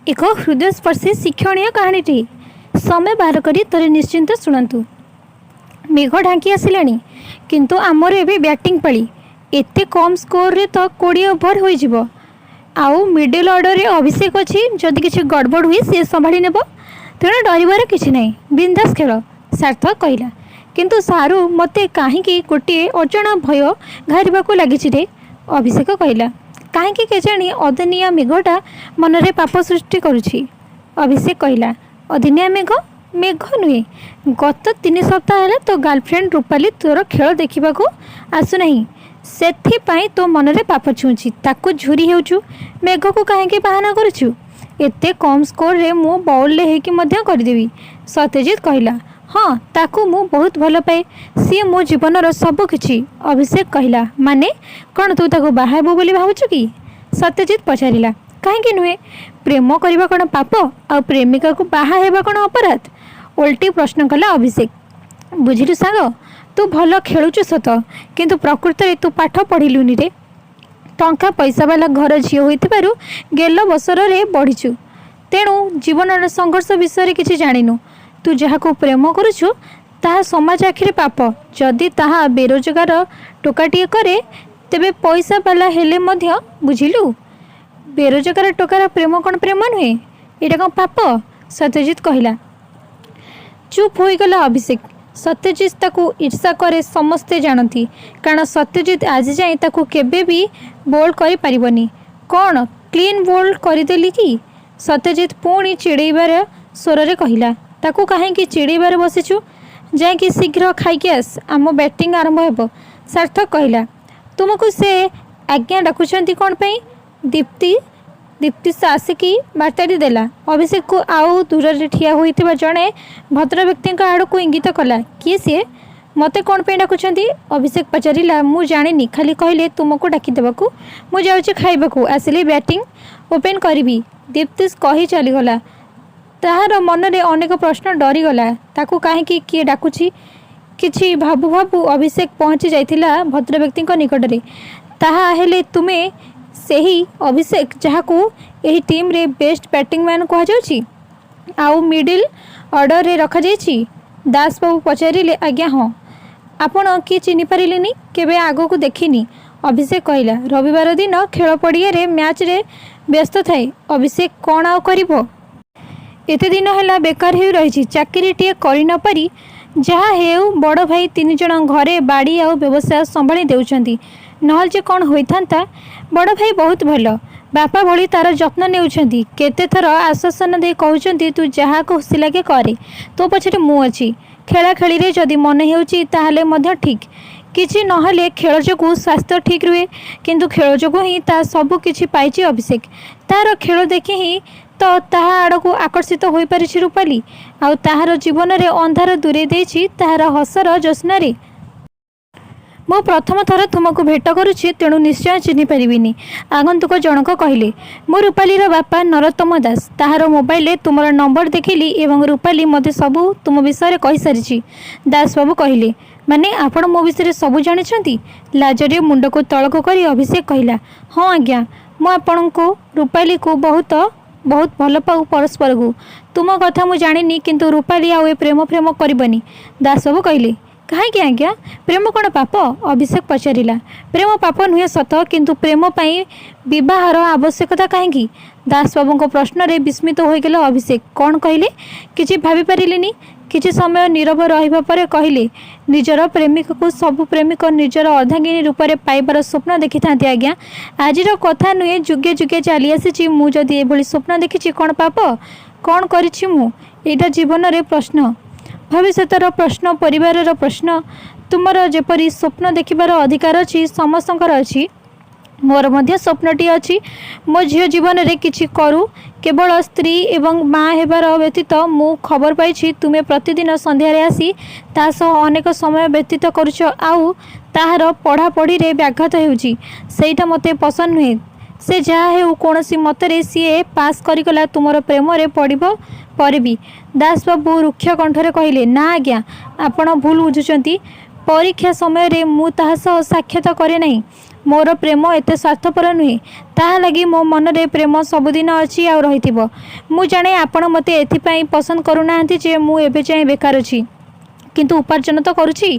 ଏକ ହୃଦୟସ୍ପର୍ଶୀ ଶିକ୍ଷଣୀୟ କାହାଣୀଟିଏ। ସମୟ ବାହାର କରି ଥରେ ନିଶ୍ଚିତ ଶୁଣନ୍ତୁ। ମେଘ ଢାଙ୍କି ଆସିଲାଣି, କିନ୍ତୁ ଆମର ଏବେ ବ୍ୟାଟିଂ ପାଳି। ଏତେ କମ୍ ସ୍କୋରରେ ତ 20 ଓଭର ହୋଇଯିବ। ଆଉ ମିଡଲ୍ ଅର୍ଡରରେ ଅଭିଷେକ ଅଛି, ଯଦି କିଛି ଗଡ଼ବଡ଼ ହୁଏ ସିଏ ସମ୍ଭାଳି ନେବ। ତେଣୁ ଡରିବାର କିଛି ନାହିଁ, ବିନ୍ଦାସ ଖେଳ, ସାର୍ଥକ କହିଲା। କିନ୍ତୁ ସାରୁ, ମୋତେ କାହିଁକି ଗୋଟିଏ ଅଜଣା ଭୟ ଘାରିବାକୁ ଲାଗିଛି ରେ, ଅଭିଷେକ କହିଲା। କାହିଁକି କେଜାଣି ଅଦିନିଆ ମେଘଟା ମନରେ ପାପ ସୃଷ୍ଟି କରୁଛି, ଅଭିଷେକ କହିଲା। ଅଦିନିଆ ମେଘ? ମେଘ ନୁହେଁ, ଗତ 3 ସପ୍ତାହ ହେଲା ତୋ ଗାର୍ଲଫ୍ରେଣ୍ଡ ରୂପାଲି ତୋର ଖେଳ ଦେଖିବାକୁ ଆସୁନାହିଁ। ସେଥିପାଇଁ ତୋ ମନରେ ପାପ ଛୁଉଁଛି, ତାକୁ ଝୁରି ହେଉଛୁ। ମେଘକୁ କାହିଁକି ବାହାନା କରୁଛୁ? ଏତେ କମ୍ ସ୍କୋରରେ ମୁଁ ବୋଲ୍ଡ ହେଇକି ମଧ୍ୟ କରିଦେବି, ସତ୍ୟଜିତ କହିଲା। ହଁ, ତାକୁ ମୁଁ ବହୁତ ଭଲ ପାଏ। ସିଏ ମୋ ଜୀବନର ସବୁ କିଛି, ଅଭିଷେକ କହିଲା। ମାନେ କ'ଣ ତୁ ତାକୁ ବାହା ହେବୁ ବୋଲି ଭାବୁଛୁ କି? ସତ୍ୟଜିତ ପଚାରିଲା। କାହିଁକି ନୁହେଁ? ପ୍ରେମ କରିବା କ'ଣ ପାପ? ଆଉ ପ୍ରେମିକାକୁ ବାହା ହେବା କ'ଣ ଅପରାଧ? ଓଲଟି ପ୍ରଶ୍ନ କଲା ଅଭିଷେକ। ବୁଝିଲୁ ସାଙ୍ଗ, ତୁ ଭଲ ଖେଳୁଛୁ ସତ, କିନ୍ତୁ ପ୍ରକୃତରେ ତୁ ପାଠ ପଢ଼ିଲୁନି ରେ। ଟଙ୍କା ପଇସାବାଲା ଘର ଝିଅ ହୋଇଥିବାରୁ ଗେଲ ବସରରେ ବଢ଼ିଛୁ। ତେଣୁ ଜୀବନର ସଂଘର୍ଷ ବିଷୟରେ କିଛି ଜାଣିନୁ। ତୁ ଯାହାକୁ ପ୍ରେମ କରୁଛୁ, ତାହା ସମାଜ ଆଖିରେ ପାପ। ଯଦି ତାହା ବେରୋଜଗାର ଟୋକାଟିଏ କରେ, ତେବେ ପଇସାବାଲା ହେଲେ ମଧ୍ୟ, ବୁଝିଲୁ? ବେରୋଜଗାର ଟୋକାର ପ୍ରେମ କ'ଣ ପ୍ରେମ ନୁହେଁ? ଏଇଟା କ'ଣ ପାପ? ସତ୍ୟଜିତ କହିଲା। ଚୁପ୍ ହୋଇଗଲା ଅଭିଷେକ। ସତ୍ୟଜିତ ତାକୁ ଈର୍ଷା କରେ ସମସ୍ତେ ଜାଣନ୍ତି। କାରଣ ସତ୍ୟଜିତ ଆଜି ଯାଏଁ ତାକୁ କେବେ ବି ବୋଲ୍ଡ କରିପାରିବନି। କ'ଣ କ୍ଲିନ୍ ବୋଲ୍ଡ କରିଦେଲି କି? ସତ୍ୟଜିତ ପୁଣି ଚିଡ଼େଇବାର ସ୍ୱରରେ କହିଲା। ତାକୁ କାହିଁକି ଚିଡ଼େଇବାରେ ବସିଛୁ? ଯାଇକି ଶୀଘ୍ର ଖାଇକି ଆସ, ଆମ ବ୍ୟାଟିଂ ଆରମ୍ଭ ହେବ, ସାର୍ଥକ କହିଲା। ତୁମକୁ ସେ ଆଜ୍ଞା ଡାକୁଛନ୍ତି କ'ଣ ପାଇଁ? ଦୀପ୍ତି ଆସିକି ବାର୍ତ୍ତାଟି ଦେଲା। ଅଭିଷେକକୁ ଆଉ ଦୂରରେ ଠିଆ ହୋଇଥିବା ଜଣେ ଭଦ୍ରବ୍ୟକ୍ତିଙ୍କ ଆଡ଼କୁ ଇଙ୍ଗିତ କଲା। କିଏ ସିଏ? ମୋତେ କ'ଣ ପାଇଁ ଡାକୁଛନ୍ତି? ଅଭିଷେକ ପଚାରିଲା। ମୁଁ ଜାଣିନି, ଖାଲି କହିଲେ ତୁମକୁ ଡାକିଦେବାକୁ। ମୁଁ ଯାଉଛି ଖାଇବାକୁ, ଆସିଲି ବ୍ୟାଟିଂ ଓପେନ୍ କରିବି, ଦୀପ୍ତି କହି ଚାଲିଗଲା। ତାହାର ମନରେ ଅନେକ ପ୍ରଶ୍ନ। ଡରିଗଲା। ତାକୁ କାହିଁକି କିଏ ଡାକୁଛି? କିଛି ଭାବୁ ଭାବୁ ଅଭିଷେକ ପହଞ୍ଚି ଯାଇଥିଲା ଭଦ୍ରବ୍ୟକ୍ତିଙ୍କ ନିକଟରେ। ତାହା ହେଲେ ତୁମେ ସେହି ଅଭିଷେକ, ଯାହାକୁ ଏହି ଟିମ୍ରେ ବେଷ୍ଟ ବ୍ୟାଟିଂ ମ୍ୟାନ୍ କୁହାଯାଉଛି ଆଉ ମିଡିଲ୍ ଅର୍ଡ଼ରରେ ରଖାଯାଇଛି? ଦାସବାବୁ ପଚାରିଲେ। ଆଜ୍ଞା ହଁ। ଆପଣ କିଏ ଚିହ୍ନିପାରିଲିନି, କେବେ ଆଗକୁ ଦେଖିନି, ଅଭିଷେକ କହିଲା। ରବିବାର ଦିନ ଖେଳ ପଡ଼ିଆରେ ମ୍ୟାଚ୍ରେ ବ୍ୟସ୍ତ ଥାଏ। ଅଭିଷେକ କ'ଣ ଆଉ କରିବ? ଏତେ ଦିନ ହେଲା ବେକାର ହୋଇ ରହିଛି ଚାକିରିଟିଏ କରି ନପାରି। ଯାହା ହେଉ, ବଡ଼ ଭାଇ ତିନି ଜଣ ଘରେ ବାଡ଼ି ଆଉ ବ୍ୟବସାୟ ସମ୍ଭାଳି ଦେଉଛନ୍ତି। ନହେଲେ ଯେ କ'ଣ ହୋଇଥାନ୍ତା। ବଡ଼ ଭାଇ ବହୁତ ଭଲ। ବାପା ଭଳି ତାର ଯତ୍ନ ନେଉଛନ୍ତି। କେତେଥର ଆଶ୍ୱାସନା ଦେଇ କହୁଛନ୍ତି, ତୁ ଯାହା ଖୁସି ଲାଗେ କରେ, ତୋ ପଛରେ ମୁଁ ଅଛି। ଖେଳାଖେଳିରେ ଯଦି ମନ ହେଉଛି, ତାହେଲେ ମଧ୍ୟ ଠିକ୍। କିଛି ନହେଲେ ଖେଳ ଯୋଗୁଁ ସ୍ୱାସ୍ଥ୍ୟ ଠିକ୍ ରୁହେ। କିନ୍ତୁ ଖେଳ ଯୋଗୁଁ ହିଁ ତା ସବୁ କିଛି ପାଇଛି ଅଭିଷେକ। ତାର ଖେଳ ଦେଖି ହିଁ ତ ତାହା ଆଡ଼କୁ ଆକର୍ଷିତ ହୋଇପାରିଛି ରୂପାଲି। ଆଉ ତାହାର ଜୀବନରେ ଅନ୍ଧାର ଦୂରେଇ ଦେଇଛି ତାହାର ହସର ଜ୍ୟୋତ୍ସ୍ନାରେ। ମୁଁ ପ୍ରଥମ ଥର ତୁମକୁ ଭେଟ କରୁଛି, ତେଣୁ ନିଶ୍ଚୟ ଚିହ୍ନି ପାରିବିନି, ଆଗନ୍ତୁକ ଜଣକ କହିଲେ। ମୁଁ ରୂପାଲିର ବାପା ନରୋତ୍ତମ ଦାସ। ତାହାର ମୋବାଇଲରେ ତୁମର ନମ୍ବର ଦେଖିଲି ଏବଂ ରୂପାଲି ମୋତେ ସବୁ ତୁମ ବିଷୟରେ କହିସାରିଛି, ଦାସବାବୁ କହିଲେ। ମାନେ, ଆପଣ ମୋ ବିଷୟରେ ସବୁ ଜାଣିଛନ୍ତି? ଲାଜରେ ମୁଣ୍ଡକୁ ତଳକୁ କରି ଅଭିଷେକ କହିଲା। ହଁ ଆଜ୍ଞା, ମୁଁ ଆପଣଙ୍କୁ, ରୂପାଲିକୁ ବହୁତ ବହୁତ ଭଲ ପାଉ ପରସ୍ପରକୁ। ତୁମ କଥା ମୁଁ ଜାଣିନି, କିନ୍ତୁ ରୂପାଲି ଆଉ ଏ ପ୍ରେମ ଫ୍ରେମ କରିବନି, ଦାସବାବୁ କହିଲେ। କାହିଁକି ଆଜ୍ଞା? ପ୍ରେମ କ'ଣ ପାପ? ଅଭିଷେକ ପଚାରିଲା। ପ୍ରେମ ପାପ ନୁହେଁ ସତ, କିନ୍ତୁ ପ୍ରେମ ପାଇଁ ବିବାହର ଆବଶ୍ୟକତା କାହିଁକି? ଦାସବାବୁଙ୍କ ପ୍ରଶ୍ନରେ ବିସ୍ମିତ ହୋଇଗଲା ଅଭିଷେକ। କ'ଣ କହିଲେ କିଛି ଭାବିପାରିଲେନି। କିଛି ସମୟ ନୀରବ ରହିବା ପରେ କହିଲେ, ନିଜର ପ୍ରେମିକକୁ ସବୁ ପ୍ରେମିକ ନିଜର ଅର୍ଦ୍ଧାଙ୍ଗିନୀ ରୂପରେ ପାଇବାର ସ୍ୱପ୍ନ ଦେଖିଥାନ୍ତି ଆଜ୍ଞା। ଆଜିର କଥା ନୁହେଁ, ଯୁଗେ ଯୁଗେ ଚାଲି ଆସିଛି। ମୁଁ ଯଦି ଏଭଳି ସ୍ୱପ୍ନ ଦେଖିଛି, କ'ଣ ପାପ କ'ଣ କରିଛି ମୁଁ? ଏଇଟା ଜୀବନରେ ପ୍ରଶ୍ନ, ଭବିଷ୍ୟତର ପ୍ରଶ୍ନ, ପରିବାରର ପ୍ରଶ୍ନ। ତୁମର ଯେପରି ସ୍ୱପ୍ନ ଦେଖିବାର ଅଧିକାର ଅଛି, ସମସ୍ତଙ୍କର ଅଛି। ମୋର ମଧ୍ୟ ସ୍ୱପ୍ନଟିଏ ଅଛି, ମୋ ଝିଅ ଜୀବନରେ କିଛି କରୁ, କେବଳ ସ୍ତ୍ରୀ ଏବଂ ମା ହେବାର ବ୍ୟତୀତ। ମୁଁ ଖବର ପାଇଛି, ତୁମେ ପ୍ରତିଦିନ ସନ୍ଧ୍ୟାରେ ଆସି ତା ସହ ଅନେକ ସମୟ ବ୍ୟତୀତ କରୁଛ ଆଉ ତାହାର ପଢ଼ାପଢ଼ିରେ ବ୍ୟାଘାତ ହେଉଛି। ସେଇଟା ମୋତେ ପସନ୍ଦ ନୁହେଁ। ସେ ଯାହା ହେଉ, କୌଣସି ମତରେ ସିଏ ପାସ୍ କରିଗଲା, ତୁମର ପ୍ରେମରେ ପଡ଼ିବ ପରେ ବି। ଦାସବାବୁ ରୁକ୍ଷ କଣ୍ଠରେ କହିଲେ, ନା ଆଜ୍ଞା, ଆପଣ ଭୁଲ ବୁଝୁଛନ୍ତି। ପରୀକ୍ଷା ସମୟରେ ମୁଁ ତାହା ସହ ସାକ୍ଷାତ କରେ ନାହିଁ। ମୋର ପ୍ରେମ ଏତେ ସ୍ୱାର୍ଥପର ନୁହେଁ। ତାହା ଲାଗି ମୋ ମନରେ ପ୍ରେମ ସବୁଦିନ ଅଛି ଆଉ ରହିଥିବ। ମୁଁ ଜାଣେ ଆପଣ ମୋତେ ଏଥିପାଇଁ ପସନ୍ଦ କରୁନାହାନ୍ତି ଯେ ମୁଁ ଏବେ ଯାଏଁ ବେକାର ଅଛି। କିନ୍ତୁ ଉପାର୍ଜନ ତ କରୁଛି।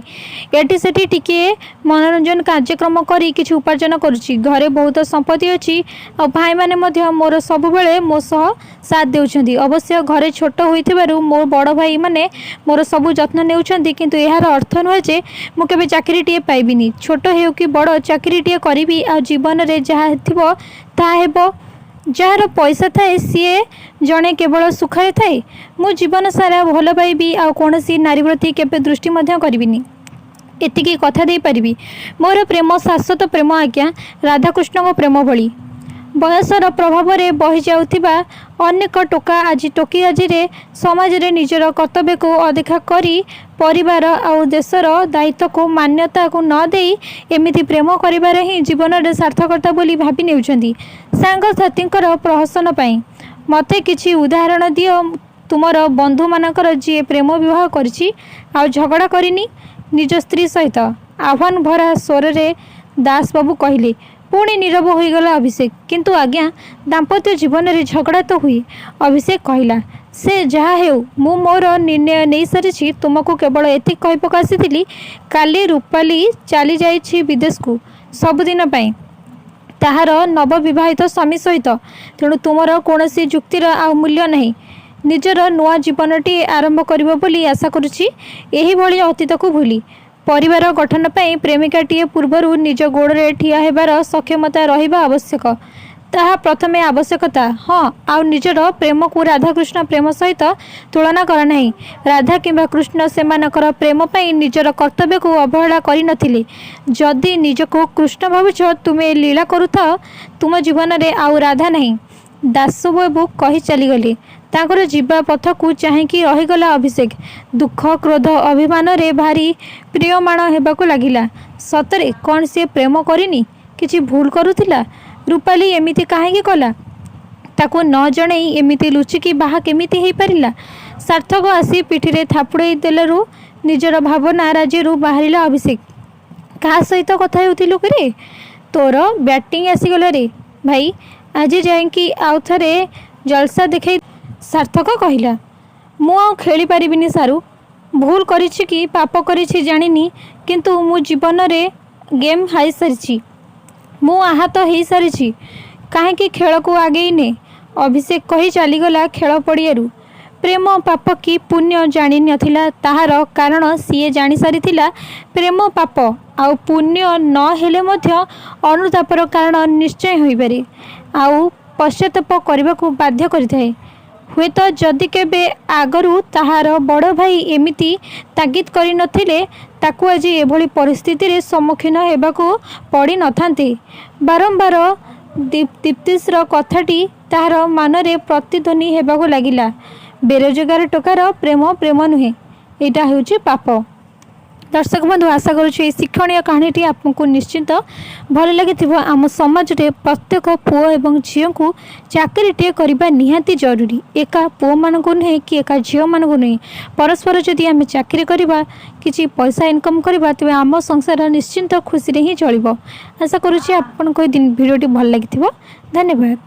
ଏଠି ସେଠି ଟିକିଏ ମନୋରଞ୍ଜନ କାର୍ଯ୍ୟକ୍ରମ କରି କିଛି ଉପାର୍ଜନ କରୁଛି। ଘରେ ବହୁତ ସମ୍ପତ୍ତି ଅଛି ଆଉ ଭାଇମାନେ ମଧ୍ୟ ମୋର ସବୁବେଳେ ମୋ ସହ ସାଥ ଦେଉଛନ୍ତି। ଅବଶ୍ୟ ଘରେ ଛୋଟ ହୋଇଥିବାରୁ ମୋ ବଡ଼ ଭାଇମାନେ ମୋର ସବୁ ଯତ୍ନ ନେଉଛନ୍ତି, କିନ୍ତୁ ଏହାର ଅର୍ଥ ନୁହେଁ ଯେ ମୁଁ କେବେ ଚାକିରିଟିଏ ପାଇବିନି। ଛୋଟ ହେଉ କି ବଡ଼, ଚାକିରିଟିଏ କରିବି ଆଉ ଜୀବନରେ ଯାହା ଥିବ ତାହା ହେବ। ଯାହାର ପଇସା ଥାଏ ସିଏ ଜଣେ କେବଳ ସୁଖରେ ଥାଏ? ମୁଁ ଜୀବନ ସାରା ଭଲ ପାଇବି ଆଉ କୌଣସି ନାରୀ ପ୍ରତି କେବେ ଦୃଷ୍ଟି ମଧ୍ୟ କରିବିନି। ଏତିକି କଥା ଦେଇପାରିବି। ମୋର ପ୍ରେମ ଶାଶ୍ୱତ ପ୍ରେମ ଆଜ୍ଞା, ରାଧାକୃଷ୍ଣଙ୍କ ପ୍ରେମ ଭଳି। ବୟସର ପ୍ରଭାବରେ ବହିଯାଉଥିବା ଅନେକ ଟୋକା ଆଜି ଟୋକୀ ଆଜିର ସମାଜରେ ନିଜର କର୍ତ୍ତବ୍ୟକୁ ଅଦେଖା କରି ପରିବାର ଆଉ ଦେଶର ଦାୟିତ୍ୱକୁ ମାନ୍ୟତାକୁ ନ ଦେଇ ଏମିତି ପ୍ରେମ କରିବାରେ ହିଁ ଜୀବନରେ ସାର୍ଥକତା ବୋଲି ଭାବି ନେଉଛନ୍ତି ସାଙ୍ଗସାଥୀଙ୍କର ପ୍ରହସନ ପାଇଁ। ମୋତେ କିଛି ଉଦାହରଣ ଦିଅ ତୁମର ବନ୍ଧୁମାନଙ୍କର, ଯିଏ ପ୍ରେମ ବିବାହ କରିଛି ଆଉ ଝଗଡ଼ା କରିନି ନିଜ ସ୍ତ୍ରୀ ସହିତ। ଆହ୍ୱାନ ଭରା ସ୍ୱରରେ ଦାସବାବୁ କହିଲେ। ପୁଣି ନୀରବ ହୋଇଗଲା ଅଭିଷେକ। କିନ୍ତୁ ଆଜ୍ଞା, ଦାମ୍ପତ୍ୟ ଜୀବନରେ ଝଗଡ଼ା ତ ହୁଏ, ଅଭିଷେକ କହିଲା। ସେ ଯାହା ହେଉ, ମୁଁ ମୋର ନିର୍ଣ୍ଣୟ ନେଇସାରିଛି। ତୁମକୁ କେବଳ ଏତିକି କହିବାକୁ ଆସିଥିଲି, କାଲି ରୂପାଲି ଚାଲିଯାଇଛି ବିଦେଶକୁ ସବୁଦିନ ପାଇଁ ତାହାର ନବବିବାହିତ ସ୍ୱାମୀ ସହିତ। ତେଣୁ ତୁମର କୌଣସି ଯୁକ୍ତିର ଆଉ ମୂଲ୍ୟ ନାହିଁ। ନିଜର ନୂଆ ଜୀବନଟିଏ ଆରମ୍ଭ କରିବ ବୋଲି ଆଶା କରୁଛି ଏହିଭଳି ଅତୀତକୁ ଭୁଲି। ପରିବାର ଗଠନ ପାଇଁ ପ୍ରେମିକାଟିଏ ପୂର୍ବରୁ ନିଜ ଗୋଡ଼ରେ ଠିଆ ହେବାର ସକ୍ଷମତା ରହିବା ଆବଶ୍ୟକ। ତାହା ପ୍ରଥମେ ଆବଶ୍ୟକତା। ହଁ, ଆଉ ନିଜର ପ୍ରେମକୁ ରାଧାକୃଷ୍ଣ ପ୍ରେମ ସହିତ ତୁଳନା କର ନାହିଁ। ରାଧା କିମ୍ବା କୃଷ୍ଣ ସେମାନଙ୍କର ପ୍ରେମ ପାଇଁ ନିଜର କର୍ତ୍ତବ୍ୟକୁ ଅବହେଳା କରିନଥିଲେ। ଯଦି ନିଜକୁ କୃଷ୍ଣ ଭାବୁଛ, ତୁମେ ଲୀଳା କରୁଥାଅ। ତୁମ ଜୀବନରେ ଆଉ ରାଧା ନାହିଁ, ଦାସବାବୁ କହି ଚାଲିଗଲେ। ତାଙ୍କର ଯିବା ପଥକୁ ଚାହିଁକି ରହିଗଲା ଅଭିଷେକ। ଦୁଃଖ, କ୍ରୋଧ, ଅଭିମାନରେ ଭାରି ମ୍ରିୟମାଣ ହେବାକୁ ଲାଗିଲା। ସତରେ କ'ଣ ସିଏ ପ୍ରେମ କରିନି କିଛି ଭୁଲ କରୁଥିଲା? ରୂପାଲି ଏମିତି କାହିଁକି କଲା? ତାକୁ ନ ଜଣେଇ ଏମିତି ଲୁଚିକି ବାହା କେମିତି ହେଇପାରିଲା? ସାର୍ଥକ ଆସି ପିଠିରେ ଥାପୁଡ଼େଇ ଦେଲାରୁ ନିଜର ଭାବନା ରାଜ୍ୟରୁ ବାହାରିଲା ଅଭିଷେକ। କାହା ସହିତ କଥା ହେଉଥିଲୁ କିରେ? ତୋର ବ୍ୟାଟିଂ ଆସିଗଲା ରେ ଭାଇ। ଆଜି ଯାଇକି ଆଉ ଥରେ ଜଲସା ଦେଖେଇ, ସାର୍ଥକ କହିଲା। ମୁଁ ଆଉ ଖେଳିପାରିବିନି ସାରୁ। ଭୁଲ କରିଛି କି ପାପ କରିଛି ଜାଣିନି, କିନ୍ତୁ ମୁଁ ଜୀବନରେ ଗେମ୍ ହାରିସାରିଛି। ମୁଁ ଆହତ ହେଇସାରିଛି। କାହିଁକି ଖେଳକୁ ଆଗେଇ ନେ, ଅଭିଷେକ କହି ଚାଲିଗଲା ଖେଳ ପଡ଼ିଆରୁ। ପ୍ରେମ ପାପ କି ପୁଣ୍ୟ ଜାଣି ନଥିଲା ତାହାର କାରଣ ସିଏ ଜାଣିସାରିଥିଲା ପ୍ରେମ ପାପ ଆଉ ପୁଣ୍ୟ ନ ହେଲେ ମଧ୍ୟ ଅନୁତାପର କାରଣ ନିଶ୍ଚୟ ହୋଇପାରେ ଆଉ ପଶ୍ଚାତାପ କରିବାକୁ ବାଧ୍ୟ କରିଥାଏ। ହୁଏତ ଯଦି କେବେ ଆଗରୁ ତାହାର ବଡ଼ ଭାଇ ଏମିତି ତାଗିଦ କରିନଥିଲେ ତାକୁ ଆଜି ଏଭଳି ପରିସ୍ଥିତିରେ ସମ୍ମୁଖୀନ ହେବାକୁ ପଡ଼ିନଥାନ୍ତେ। ବାରମ୍ବାର ଦୀପ୍ତିଶର କଥାଟି ତାହାର ମନରେ ପ୍ରତିଧ୍ୱନି ହେବାକୁ ଲାଗିଲା। ବେରୋଜଗାର ଟୋକାର ପ୍ରେମ ପ୍ରେମ ନୁହେଁ, ଏଇଟା ହେଉଛି ପାପ। ଦର୍ଶକ ବନ୍ଧୁ, ଆଶା କରୁଛୁ ଏହି ଶିକ୍ଷଣୀୟ କାହାଣୀଟି ଆପଣଙ୍କୁ ନିଶ୍ଚିନ୍ତ ଭଲ ଲାଗିଥିବ। ଆମ ସମାଜରେ ପ୍ରତ୍ୟେକ ପୁଅ ଏବଂ ଝିଅଙ୍କୁ ଚାକିରିଟିଏ କରିବା ନିହାତି ଜରୁରୀ। ଏକା ପୁଅମାନଙ୍କୁ ନୁହେଁ କି ଏକା ଝିଅମାନଙ୍କୁ ନୁହେଁ। ପରସ୍ପର ଯଦି ଆମେ ଚାକିରି କରିବା, କିଛି ପଇସା ଇନକମ୍ କରିବା, ତେବେ ଆମ ସଂସାର ନିଶ୍ଚିନ୍ତ ଖୁସିରେ ହିଁ ଚଳିବ। ଆଶା କରୁଛି ଆପଣଙ୍କୁ ଏହି ଭିଡ଼ିଓଟି ଭଲ ଲାଗିଥିବ। ଧନ୍ୟବାଦ।